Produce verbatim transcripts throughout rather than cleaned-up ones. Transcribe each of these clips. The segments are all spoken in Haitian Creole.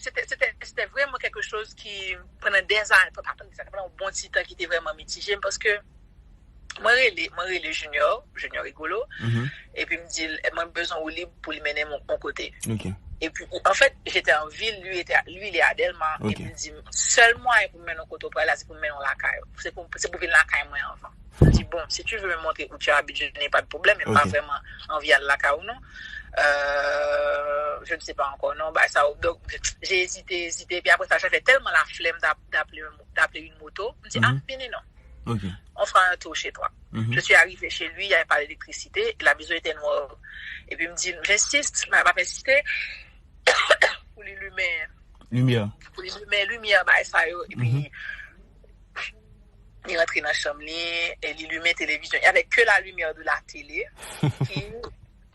se te, se te, se te vrèman kèk choz ki, pandan dèzane, pa, pa pandan dèzane, pandan yon bon ti tan ki te vrèman mitije m, paske mwen rele, mwen rele Junior, Junior Rigolo, epi m di l, mwen bezwen Willy pou li mennen m yon kote. Epi, anfèt, j'étais en ville, lui était, lui, il est à Delma, epi m di, sèl mwayen pou m mennen w kote w prale la, se pou m mennen w lakay ou. Se pou, se pou vin lakay mwen anvan. M di, bon, si tu veux me montrer où tu habites, je n'ai pas de problème, men m pa vrèman anvi al lakay ou non. Euh, je ne sais pas encore, non, bagay sa yo. Donc, j'ai hésité, hésité, epi apre sa, j'avais tellement la flemme d'ap-, d'appeler un mo-, d'appeler une moto. M di, ah, vini non. On fera un tour chez toi. Je suis arrivée chez lui, il n'y avait pas d'électricité, la maison était noire. Epi m di, j'insiste, m ap ensiste pou li limen, Limyè. Pou li limen limyè, bagay sa yo. Epi, li rantre nan chanm li, e li limen televizyon. Il y avait que la lumière de la télé qui,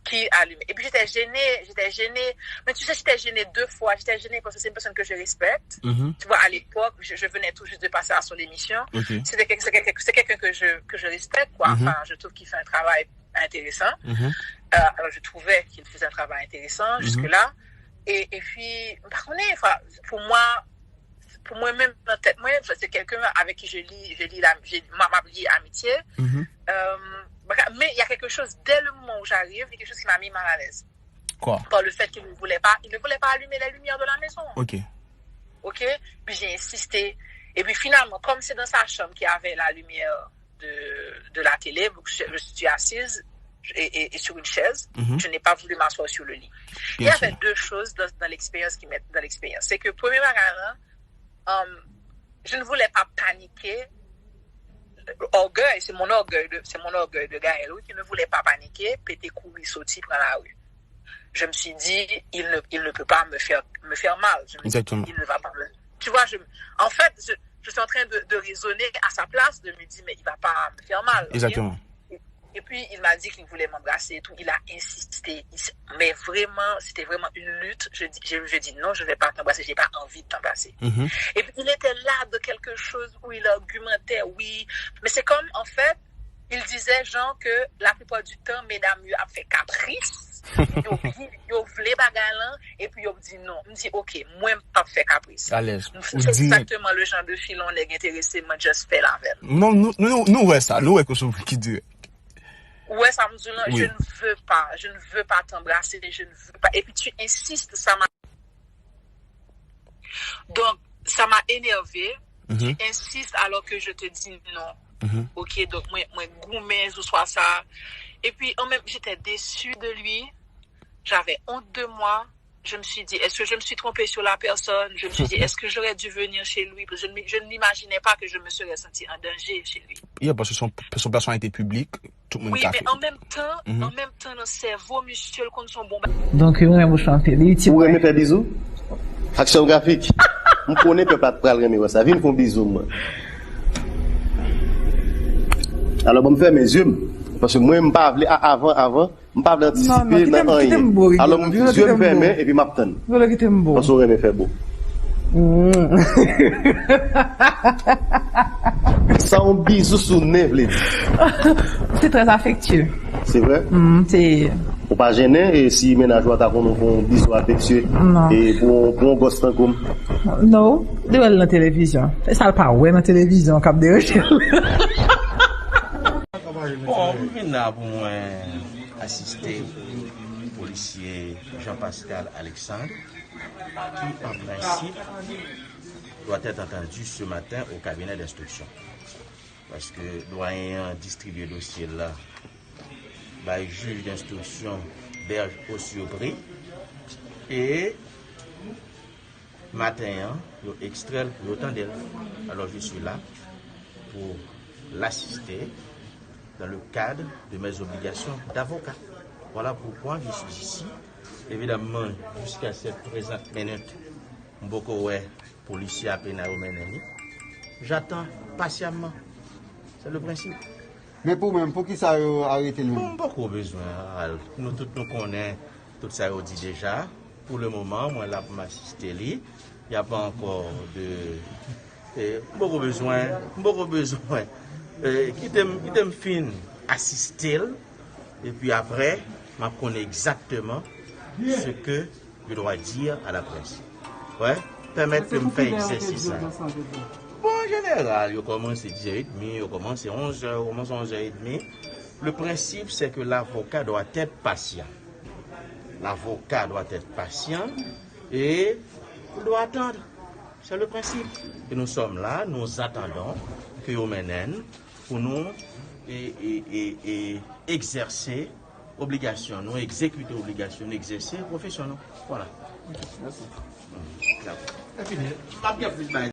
qui allumait. Et puis j'étais gênée, j'étais gênée. Mais tu sais, j'étais gênée deux fois. J'étais gênée parce que c'est une personne que je respecte. Tu vois, à l'époque, je, je venais tout juste de passer à son émission. C'était quel- c'est quelqu'un c'est quelqu'un que je, que je respecte, quoi. Enfin, je trouve qu'il fait un travail intéressant. Euh, alors, je trouvais qu'il faisait un travail intéressant jusque-là. Et, et puis, m pa konnen, enfin, pour moi, pour moi-même, dans tête, moi, c'est quelqu'un avec qui je lis, je lis la, je, ma, ma lis amitié. Euh, mais il y a quelque chose, dès le moment où j'arrive, il y a quelque chose qui m'a mis mal à l'aise. Quoi? Par le fait qu'il ne voulait pas, il ne voulait pas allumer les lumières de la maison. Ok. Ok? Puis j'ai insisté. Et puis finalement, comme c'est dans sa chambre qu'il y avait la lumière de, de la télé, je, je suis assise et, et, et sur une chaise. Je n'ai pas voulu m'asseoir sur le lit. Il y avait deux choses dans, dans l'expérience qui m'est- dans l'expérience. C'est que premier bagay la, euh, je ne voulais pas paniquer. Orgueil, c'est mon orgueil de, c'est mon orgueil de Gaël, oui, qui ne voulait pas paniquer, pete kouri soti pran lari. Je me suis dit, il ne, il ne peut pas me faire, me faire mal. Je me suis dit, Exactement. Il ne va pas me... Tu vois, je, en fait, je, je suis en train de, de raisonner à sa place, de me dire, mais il va pas me faire mal. Ok? Exactement. Et puis, il m'a dit qu'il voulait m'embrasser et tout. Il a insisté. Il s- mais vraiment, c'était vraiment une lutte. Je dis, je, je dis non, je ne vais pas t'embrasser, j'ai pas envie de t'embrasser. Et puis, il était là de quelque chose où il argumentait, oui. Mais c'est comme, en fait, il disait, genre, que la plupart du temps, medam yo ap fè kapris. Yo, yo vle bagay lan, epi yo di non. M di, ok, mwen m p ap fè kapris. Alèz. C'est exactement le genre de filon nèg enterese, mwen just fè l avè l. Non, nou, nou, nou wè sa, nou wè ke se ki dirèk. Ou wè sa m di w lan, je ne veux pas, je ne veux pas t'embrasser, je ne veux pas. Et puis tu insistes, ça m'a... Donc, ça m'a énervé. Tu insistes alors que je te dis non. Ok, donc moi, moi, goumen, ce soir ça. Et puis, en même, j'étais déçue de lui. J'avais honte de moi. Je me suis dit, est-ce que je me suis trompée sur la personne? Je me suis dit, est-ce que j'aurais dû venir chez lui? Parce que je ne, je ne m'imaginais pas que je me serais sentie en danger chez lui. Yeah, paske son, son pèsonalite piblik, tout moun Oui, ka mais fè. En même temps, en même temps, nan sèvo misye, l konn son bon ba- Donk, yo renmen bouch anpil. Li itil. Ou renmen fè bizou? Aksyon grafik. M konnen pèp la pral renmen wè sa. Vin fè yon bizou mwen. Alò, ban m fèmen zye m. Paske mwen, m pa vle, a- avan, avan, m pa vle antisipe nan anyen. Alò, m zye m fèmen epi m ap tann. Volo kite m bo. Paske w renmen fè bo. Sa yon bizou sou nen vle di. C'est très affectueux. Se vre? Mm, c'est Ou pa jennen e si mennaj ou a ta konnen w fè yon bizou afektye Non. E pou, pou yon gòs tankou m? No, li wè l nan televizyon. E sa l pa wè nan televizyon k ap deranje l. Bon, m vin la pou mwen asiste polisye Jean Pascal Alexandre, qui en principe doit être entendu ce matin au cabinet d'instruction. Paske dwayen an distribye dosye l la bay jij denstriksyon Berge au Surpris e maten an, yo ekstrè l pou yo tande l. Alors, je suis là pour l'assister dans le cadre de mes obligations d'avocat. Voilà pourquoi je suis ici. Évidemment, jusqu'à cette présente minute, m poko wè polisye a pena yo mennen li. J'attends patiemment. C'est le principe. Men pou menm, poukisa yo arete l Bon, menm? m poko bezwen al. Nou tout nou konnen tout sa yo di deja. Pou le moman, mwen la pou m asiste li. Y a pa ankò de... eh, m poko bezwen, m poko bezwen. Eh, kite m, kite m fin asiste l. Epi apre, m ap konnen egzakteman ce que je dois dire à la presse. Wè, pèmèt ke m fè egzèsis sa. Bon, an jeneral, yo kòmanse diz è edmi, yo kòmanse onz è, yo kòmanse onz è edmi. Le principe, c'est que l'avocat doit être patient. L'avocat doit être patient et il doit attendre. C'est le principe. Et nous sommes là, nous attendons que yo mennen n pou nou e, e, e, e egzèse obligasyon nou, egzekite obligasyon nou, egzèse pwofesyon nou. Vwala. Mèsi. M ap gen plis bagay.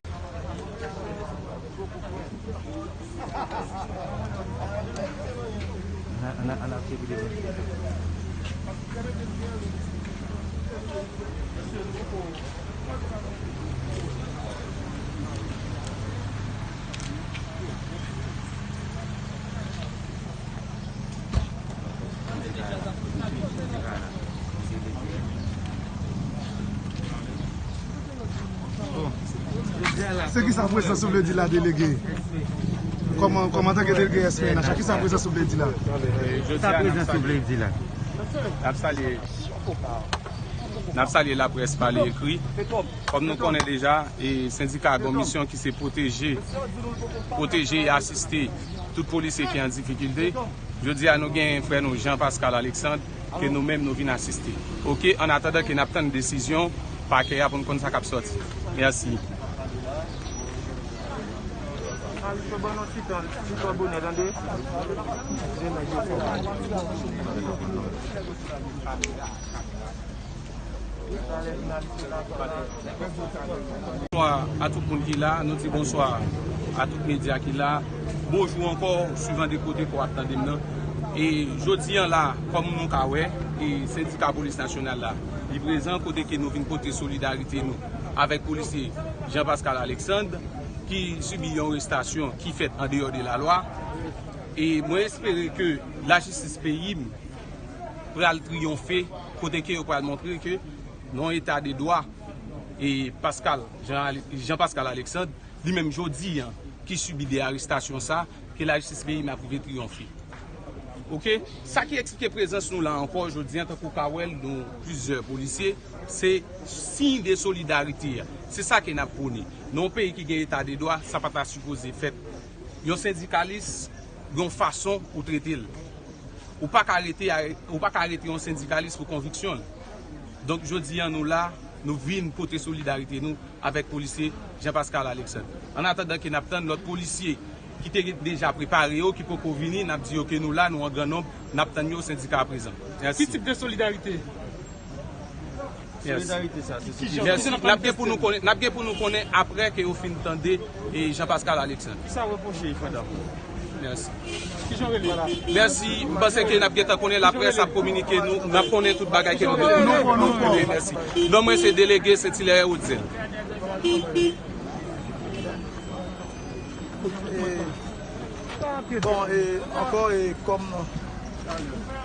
Se kisa prezans ou vle di la, delege? Kòman, kòman, antanke delege S P N H, kisa prezans ou vle di la? Sa prezans ou vle di la? N ap salye, n ap salye laprès pale ekri. Kòm nou konnen deja, e sendika a gen yon misyon ki se pwoteje, pwoteje e asiste tout polisye ki an difikilte. Jodi a, nou gen frè nou Jean Pascal Alexandre, ke nou menm nou vin asiste. Oke, an atandan ke n ap tann desizyon pakè a pou n konn sa k ap sòti. Mèsi. Bonswa a tout moun ki la, nou di bonswa a tout medya ki la. Bonjou ankò, swivan de kote ke w ap tande m nan. E jodi a la, kòm nou ka wè, e sendika polis nasyonal la, li prezan kote ke nou vin pote solidarite nou avèk polisye Jean Pascal Alexandre, ki sibi yon arestasyon ki fèt andeyò de lalwa. E mwen espere ke lajistis peyi m pral triyonfe, kote ke yo pral montre ke nan yon eta de dwa, e Pascal, Jean, Jean Pascal Alexandre, li menm jodi a, ki sibi de arestasyon sa, ke lajistis peyi m ap rive triyonfe. Oke? Sa ki eksplike prezans nou la ankò jodi a, tankou w ka wè l, nou plizyè polisye, se siy de solidarite a. Se sa ke n ap pwone. Nan yon peyi ki gen eta de dwa, sa pa ta sipoze fèt. Yon sendikalis, gen yon fason ou trete l. Ou pa ka rete, ou pa ka rete yon sendikalis pou konviksyon l. Donk, jodi a, nou la, nou vin pote solidarite nou avèk polisye Jean Pascal Alexandre. An atandan ke n ap tann lòt polisye ki te deja prepare yo, ki poko vini, n ap di yo ke nou la, nou an gran nonb, n ap tann yo, sendika a prezan. Mèsi. Ki tip de solidarite? Mèsi. Solidarite sa, se ki jan? Mèsi. N ap gen pou nou konnen, n ap gen pou nou konnen apre ke yo fin tande, e, Jean Pascal Alexandre. Ki sa w repwoche, frè dam? Mèsi. Ki jan w rele? Mèsi. M panse ke n ap gentan konnen, laprès ap kominike nou, n ap konnen tout bagay ke nou bezwen konnen. Mèsi. Non mwen se delege Saint-Hilaire Haute-Zelle. E, bon, e, ankò, e, kòm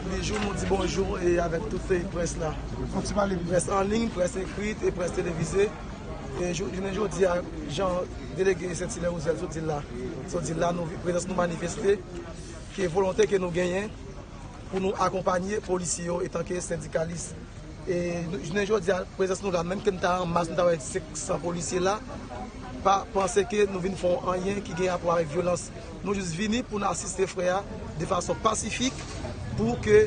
Bijou, nou di bonjou, e, avèk tout, e, près la. Près an liy, près ekrit e près televize. E, jou-, jounen jodi a, jan delege Saint-Hilaire Haute-Zelle sot di l la, sot di l la, nou, prezans nou manifeste, ke volonte ke nou genyen pou nou akonpanye polisye yo etanke sendikalis. E nou, jounen jodi a, prezans nou la, menm ke nou ta an mas, nou ta wè senk san polisye la, pa panse ke nou vin fè yon anyen ki gen rapò avèk vyolans. Nou jis vini pou n asiste frè a de fason pasifik pou ke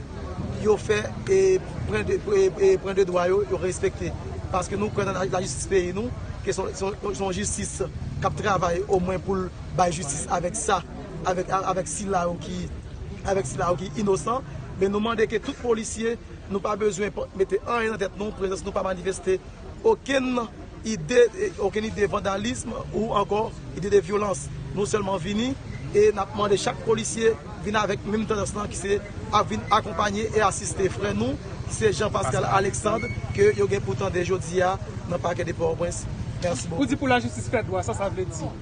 yo fè, e, pwen de, e, e, pwen de dwa yo, yo respekte. Paske nou kwè nan la, lajistis peyi nou, ke se yon, se yon, se yon jistis k ap travay omwen pou l bay jistis avèk sa, avèk, avèk sila yo ki, avèk sila yo ki inosan. Men nou mande ke tout polisye, nou pa bezwen p-, mete anyen nan tèt nou, prezans nou pa manifeste okenn ide, e, okenn ide vandalism ou ankò ide de vyolans. Nou sèlman vini e n ap mande chak polisye vin avèk menm tandans lan ki se ap vin akonpanye e asiste frè nou, ki se Jean Pascal Alexandre, ke yo gen pou tande jodi a nan pakè de Pòtoprens. Mèsi bokou. Ou di pou lajistis fè dwa, sa sa vle di?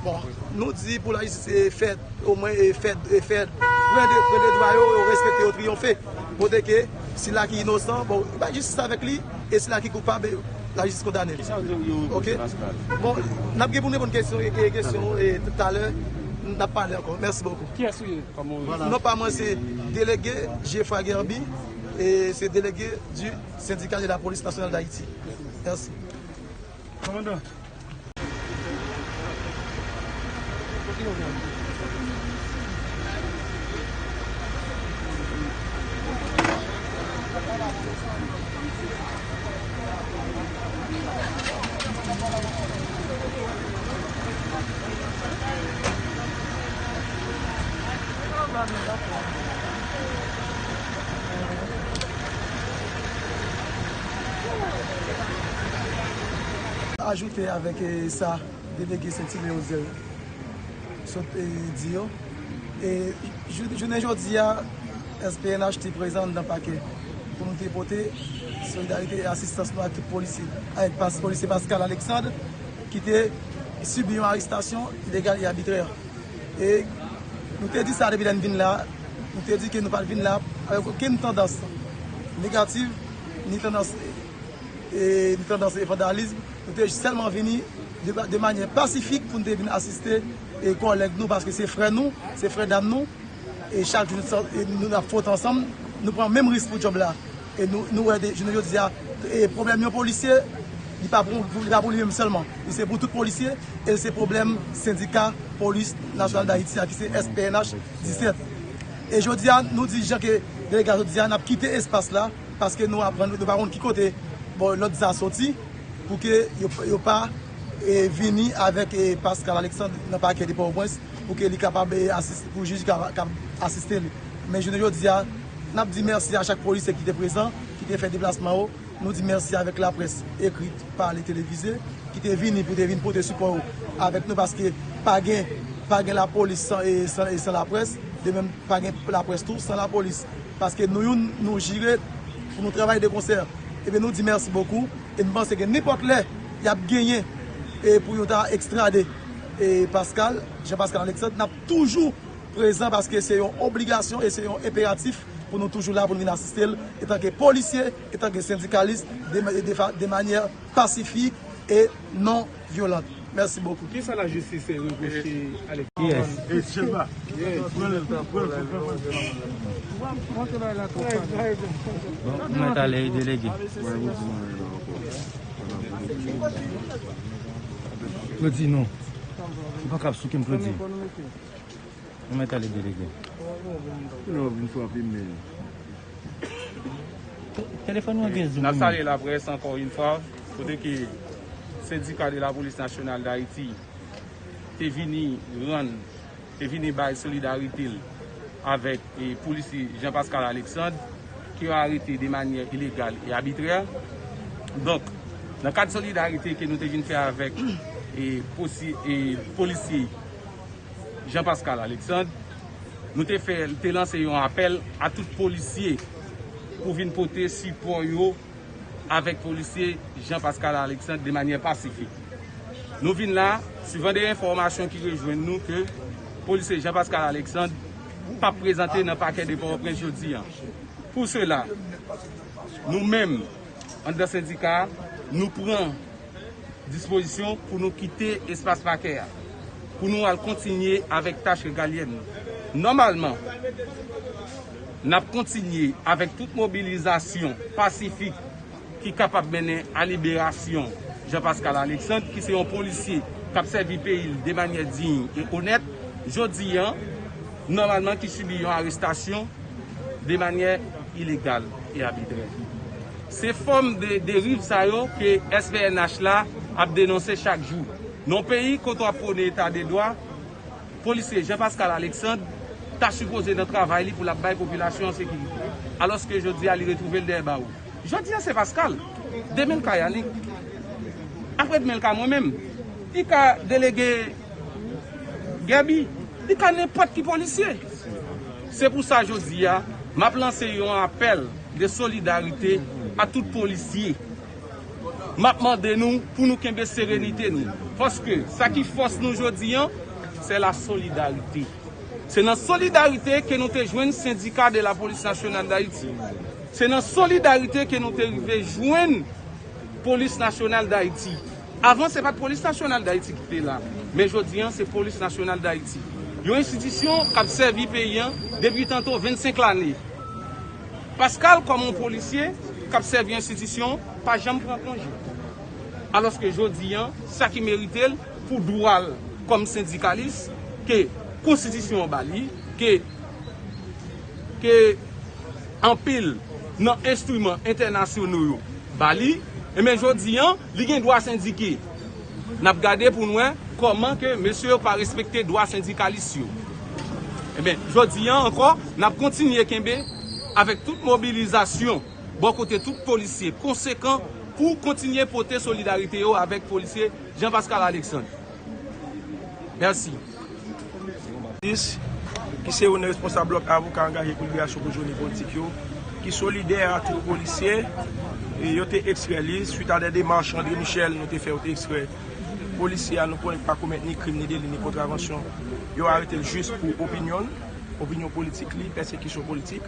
Bon, nou di pou lajistis, e, fè, omwen, e, fè, e, fè pwen de, pwen de dwa yo, yo respekte, yo triyonfe. Kote ke sila ki inosan, bon, bay jistis avèk li, e sila ki koupab, e, lajistis kondane l. Oke? Bon, n ap gen pou n reponn kesyon, e, e, kesyon, e, talè, n ap pale ankò. Mèsi bokou. Kiyès ou ye? Non pa mwen se delege Geoffroy Guerby, e se delege du Syndicat de la Police Nationale d'Haïti. Mèsi. Kòmandan. Ajoute avèk, eh, sa delege Saint-Hilaire Ozel sot, eh, di yo. E jou-, jounen jodi a, S P N H te prezan anndan pakè pou nou te pote solidarite e asistans nou ak tout polisye, avèk pas-, polisye Pascal Alexandre, ki te sibi yon arestasyon ilegal e abitrè. E nou te di sa depi lè n vin la, nou te di ke nou pa t vin la avèk okenn tandans negatif, ni tandans, e, ni tandans e vandalism. Nou te sèlman vini de, de manyè pasifik pou n te vin asiste e kòlèg nou, paske se frè nou, se frè dam nou. E chak jou nou, e nou ap fwote ansanm, nou pran menm risk pou djòb la. E nou, nou wè de, jounen jodi a, e pwoblèm yon polisye, li pa pou, li pa pou li menm sèlman. Li se pou tout polisye, e se pwoblèm sendika polis nasyonal Dayiti a, ki se S P N H disèt. E jodi a, nou di jan ke delegasyon di a, n ap kite espas la, paske nou aprann, nou pa konn ki kote, bon, lòd sa soti, pou ke yo, yo pa, e, vini avèk, e, Pascal Alexandre nan pakè de Pòtoprens, pou ke li kapab, e, asiste, pou jij ka, ka asiste li. Men jounen jodi a, n ap di mèsi a chak polisye ki te prezan, ki te fè deplasman yo. Nou di mèsi avèk laprès ekrit, pale, televize, ki te vini pou te vin pote sipò yo avèk nou, paske pa gen, pa gen lapolis san, e, san, e, san laprès, de menm pa gen laprès tou san lapolis, paske nou youn, nou jire pou nou travay de konsè. Ebyen, nou di mèsi bokou, e n panse ke nenpòt lè y ap genyen, e, pou yo ta ekstrade, e, Pascal, Jean Pascal Alexandre, n ap toujou prezan, paske se yon obligasyon e se yon enperatif pou nou toujou la pou nou vin asiste l, etanke polisye, etanke sendikalis, de, de, de manyè pasifik e non vyolant. Mèsi bokou. Kisa lajistis repwoche Alex? Yes. Bon, nou mèt ale, delege. Claudy, non. Ou pa kab souke m, Claudy. Nou mèt ale, delege. Kounya w vin frape men. Te-, telefòn ou an gen zoom. N ap salye laprès ankò yon fwa, kote ke Sendika de la Polis Nasyonal d Ayiti te vini rann, te vini bay solidarite l avèk, e, polisye Jean Pascal Alexandre, ke yo arete de manyè ilegal e abitrè. Donk, nan kad solidarite ke nou te vin fè avèk, e, posi-, e, polisye Jean Pascal Alexandre, nou te fè, te lanse yon apèl a tout polisye pou vin pote sipò yo avèk polisye Jean Pascal Alexandre de manyè pasifik. Nou vin la, suivan de enfòmasyon ki rejwenn nou, ke polisye Jean Pascal Alexandre p ap prezante nan pakè de Pòtoprens jodi a. Pou sela, nou menm, anndan sendika a, nou pran dispozisyon pou nou kite espas pakè a, pou nou al kontinye avèk tach regalyèn nou. Nòmalman, n ap kontinye avèk tout mobilizasyon pasifik ki kapab mennen a liberasyon Jean Pascal Alexandre, ki se yon polisye k ap sèvi peyi l de manyè diy e onèt. Jodi a, nòmalman ki sibi yon arestasyon de manyè ilegal e abitrè. Se fòm de deriv sa yo ke S P N H la ap denonse chak jou. Nan yon peyi kote w ap pwone eta de dwa, polisye Jean Pascal Alexandre ta sipoze nan travay li pou l ap bay popilasyon an sekirite. Alòske jodi a li retwouve l dèyè bawo. Jodi a se Pascal. Demen l ka Yanick. Aprè demen l ka mwen menm. Li ka delege Guerby. Li ka nenpòt ki polisye. Se pou sa jodi a, m ap lanse yon apèl de solidarite a tout polisye. M ap mande nou pou nou kenbe serenite nou. Paske sa ki fòs nou jodi a, se la solidarite. Se nan solidarite ke nou te jwenn Sendika de la Polis Nasyonal d Ayiti. Se nan solidarite ke nou te rive jwenn Polis Nasyonal d Ayiti. Avan, se pa t Polis Nasyonal d Ayiti ki te la, men jodi a, se Polis Nasyonal d Ayiti. Yon enstitisyon k ap sèvi peyi a depi tanto vennsenk lane. Pascal, kòm yon polisye k ap sèvi enstitisyon, pa janm pran konje. Alòske jodi a, sa ki merite l pou dwa l kòm sendikalis, ke konstitisyon an ba li, ke, ke anpil nan enstriman entènasyonal yo ba li, ebyen jodi a, li gen dwa sendike. N ap gade pou n wè kòman ke mesye yo pa respekte dwa sendikalis yo. Ebyen, jodi a ankò, n ap kontinye kenbe avèk tout mobilizasyon bò kote tout polisye konsekan pou kontinye pote solidarite yo avèk polisye Jean Pascal Alexandre. Mèsi. Ki se youn nan responsab blòk avoka angaje pou liberasyon prizonye politik yo, ki solidè a tout polisye, e yo te ekstrè li, swit a de demach André Michel nou te fè, yo te ekstrè polisye a, nou konnen pa komèt ni krim, ni deli, ni kontravansyon. Yo arete l jis pou opinyon, opinyon politik li, pèsekisyon politik.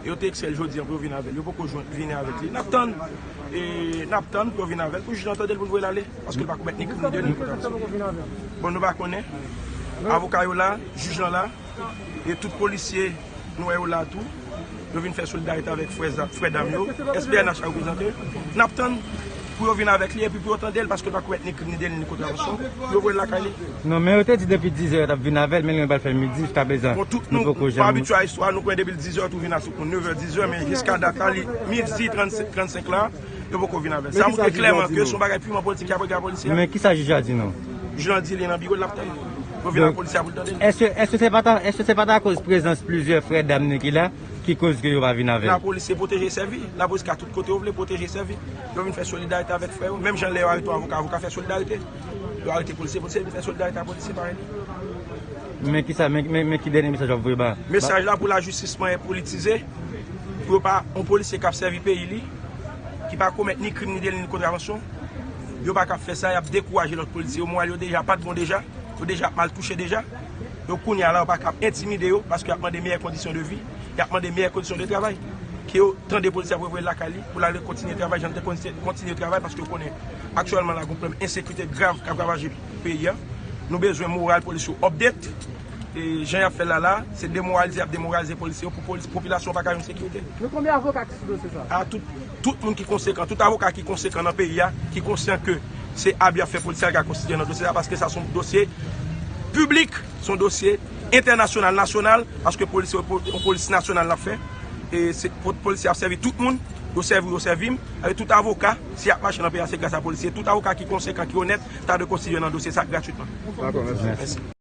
Yo te ekstrè l jodi a pou yo vin avè l. Yo poko jwenn vini avèk li. N ap tann, e, n ap tann pou yo vin avè l, pou jij lan tande l, pou l voye l ale. Paske l pa komèt ni krim, ni deli, ni kontravansyon. Bon, nou pa konnen. Avoka yo la, jij lan la, e tout polisye nou wè yo la tou. Yo vin fè solidarite avèk frè, frè dam yo. S P N H a reprezante. N ap tann pou yo vin avèk li, epi pou yo tande l, paske l pa komèt ni krim, ni deli, ni kontravansyon. Pou yo voye l lakay li. Non, men yo te di depi dizè yo t ap vin avè l, men li pral fè midi, jiskaprezan, bon, tout nou, nou poko janm abitye a istwa, nou konnen depi dizè tou vin a sou nevè, dizè, men jiska dat la, li midi trannsenk, trannsenk la, yo poko vin avè l. Sa montre klèman ke se yon bagay piman politik y ap regle a polisye a. Men kisa jij la di nou? Jij lan di li nan biwo l, l ap tann. Pou vin a polisye a pou l tande l. Èske, èske se pa ta, èske se pa ta akoz prezans plizyè frè dam nou ki la ki koz ke yo pa vin avè l? Lapolis se pwoteje sèvi. Lapolis ka tout kote yo vle pwoteje sèvi. Yo vin fè solidarite avèk frè yo. Menm jan lè yo arete yon avoka, avoka fè solidarite. Yo arete polisye, polisye vin fè solidarite a polisye parèy. Men kisa, men, men, men ki dènye mesaj w ap voye ba? Mesaj la pou lajistis pa politize, pou yo pa, yon polisye k ap sèvi peyi li, ki pa komèt ni krim, ni deli, ni kontravansyon, yo pa ka ap fè sa, y ap dekouraje lòt polisye yo, moral yo deja pa t bon deja, yo deja ap mal touche deja. Donk kounye a la, yo pa ka ap entimide yo, paske y ap mande meyè kondisyon de vi, y ap mande meyè kondisyon de travay. Ke yo tande polisye a pou yo voye l lakay li, pou l ale kontinye travay, jan l te kontinye, kontinye travay, paske yo konnen aktyèlman la, gen yon pwoblèm ensekirite grav k ap ravaje peyi a. Nou bezwen moral polisye yo update. E jan y ap fè l la la, se demoralize y ap demoralize polisye yo pou polis, popilasyon pa ka jwenn sekirite. Men konbyen avoka ki sou dosye sa? A tout, tout moun ki konsekan, tout avoka ki konsekan nan peyi a, ki konsyan ke se abi y ap fè polisye a, ka konstitye nan dosye sa, paske sa se yon dosye piblik, se yon dosye entènasyonal, nasyonal, paske polis se yon polis nasyonal n ap fè. E se po-, polisye ap sèvi tout moun, yo sèvi w, yo sèvi m. Avèk tout avoka, si y ap mache nan peyi a, se gras a polisye. Tout avoka ki konsekan, ki onèt, ta dwe konstitye nan dosye sa gratwitman. Dakò, mèsi. Mèsi.